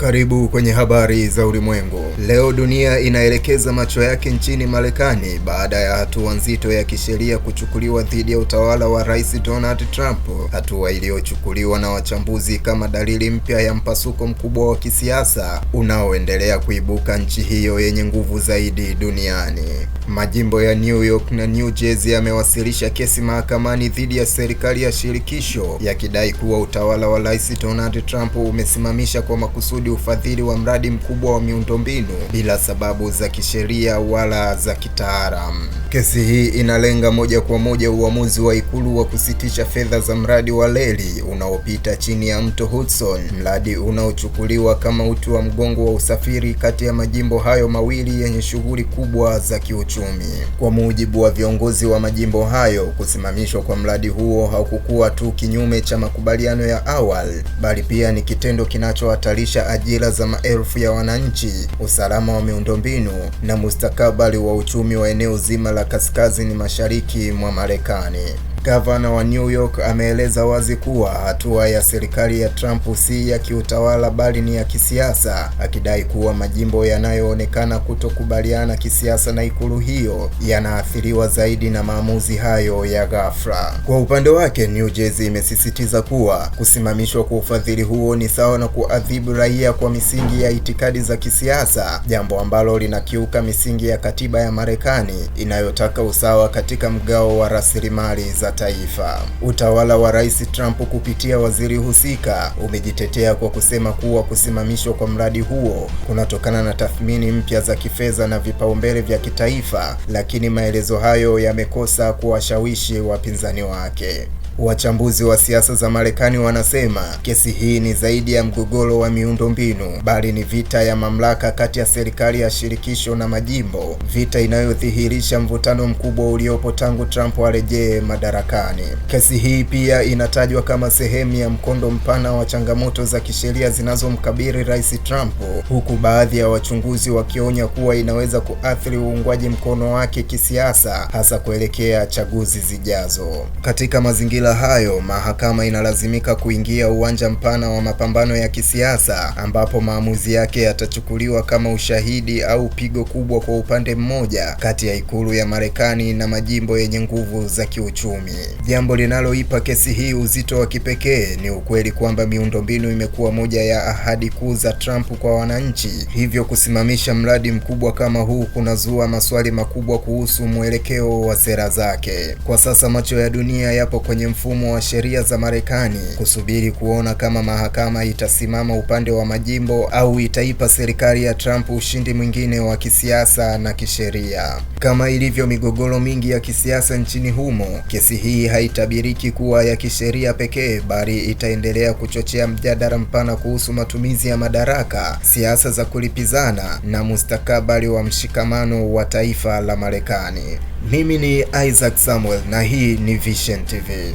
Karibu kwenye habari za ulimwengu. Leo dunia inaelekeza macho yake nchini Marekani baada ya hatua nzito ya kisheria kuchukuliwa dhidi ya utawala wa Rais Donald Trump, hatua iliyochukuliwa na wachambuzi kama dalili mpya ya mpasuko mkubwa wa kisiasa unaoendelea kuibuka nchi hiyo yenye nguvu zaidi duniani. Majimbo ya New York na New Jersey yamewasilisha kesi mahakamani dhidi ya serikali ya shirikisho yakidai kuwa utawala wa Rais Donald Trump umesimamisha kwa makusudi ufadhili wa mradi mkubwa wa miundombinu bila sababu za kisheria wala za kitaalamu. Kesi hii inalenga moja kwa moja uamuzi wa ikulu wa kusitisha fedha za mradi wa reli unaopita chini ya mto Hudson, mradi unaochukuliwa kama uti wa mgongo wa usafiri kati ya majimbo hayo mawili yenye shughuli kubwa za kiuchumi. Kwa mujibu wa viongozi wa majimbo hayo, kusimamishwa kwa mradi huo haukukuwa tu kinyume cha makubaliano ya awali, bali pia ni kitendo kinachohatarisha ajira za maelfu ya wananchi, usalama wa miundombinu na mustakabali wa uchumi wa eneo zima la kaskazini mashariki mwa Marekani. Gavana wa New York ameeleza wazi kuwa hatua ya serikali ya Trump si ya kiutawala bali ni ya kisiasa, akidai kuwa majimbo yanayoonekana kutokubaliana kisiasa na ikulu hiyo yanaathiriwa zaidi na maamuzi hayo ya ghafla. Kwa upande wake, New Jersey imesisitiza kuwa kusimamishwa kwa ufadhili huo ni sawa na kuadhibu raia kwa misingi ya itikadi za kisiasa, jambo ambalo linakiuka misingi ya katiba ya Marekani inayotaka usawa katika mgao wa rasilimali za taifa. Utawala wa Rais Trump kupitia waziri husika umejitetea kwa kusema kuwa kusimamishwa kwa mradi huo kunatokana na tathmini mpya za kifedha na vipaumbele vya kitaifa, lakini maelezo hayo yamekosa kuwashawishi wapinzani wake. Wachambuzi wa siasa za Marekani wanasema kesi hii ni zaidi ya mgogoro wa miundombinu, bali ni vita ya mamlaka kati ya serikali ya shirikisho na majimbo, vita inayodhihirisha mvutano mkubwa uliopo tangu Trump arejee madarakani. Kesi hii pia inatajwa kama sehemu ya mkondo mpana wa changamoto za kisheria zinazomkabili Rais Trump, huku baadhi ya wachunguzi wakionya kuwa inaweza kuathiri uungwaji mkono wake kisiasa, hasa kuelekea chaguzi zijazo. Katika mazingira hayo, mahakama inalazimika kuingia uwanja mpana wa mapambano ya kisiasa ambapo maamuzi yake yatachukuliwa kama ushahidi au pigo kubwa kwa upande mmoja kati ya ikulu ya Marekani na majimbo yenye nguvu za kiuchumi. Jambo linaloipa kesi hii uzito wa kipekee ni ukweli kwamba miundombinu imekuwa moja ya ahadi kuu za Trump kwa wananchi, hivyo kusimamisha mradi mkubwa kama huu kunazua maswali makubwa kuhusu mwelekeo wa sera zake. Kwa sasa macho ya dunia yapo kwenye mfumo wa sheria za Marekani kusubiri kuona kama mahakama itasimama upande wa majimbo au itaipa serikali ya Trump ushindi mwingine wa kisiasa na kisheria. Kama ilivyo migogoro mingi ya kisiasa nchini humo, kesi hii haitabiriki kuwa ya kisheria pekee, bali itaendelea kuchochea mjadala mpana kuhusu matumizi ya madaraka, siasa za kulipizana na mustakabali wa mshikamano wa taifa la Marekani. Mimi ni Isaac Samuel na hii ni Vision TV.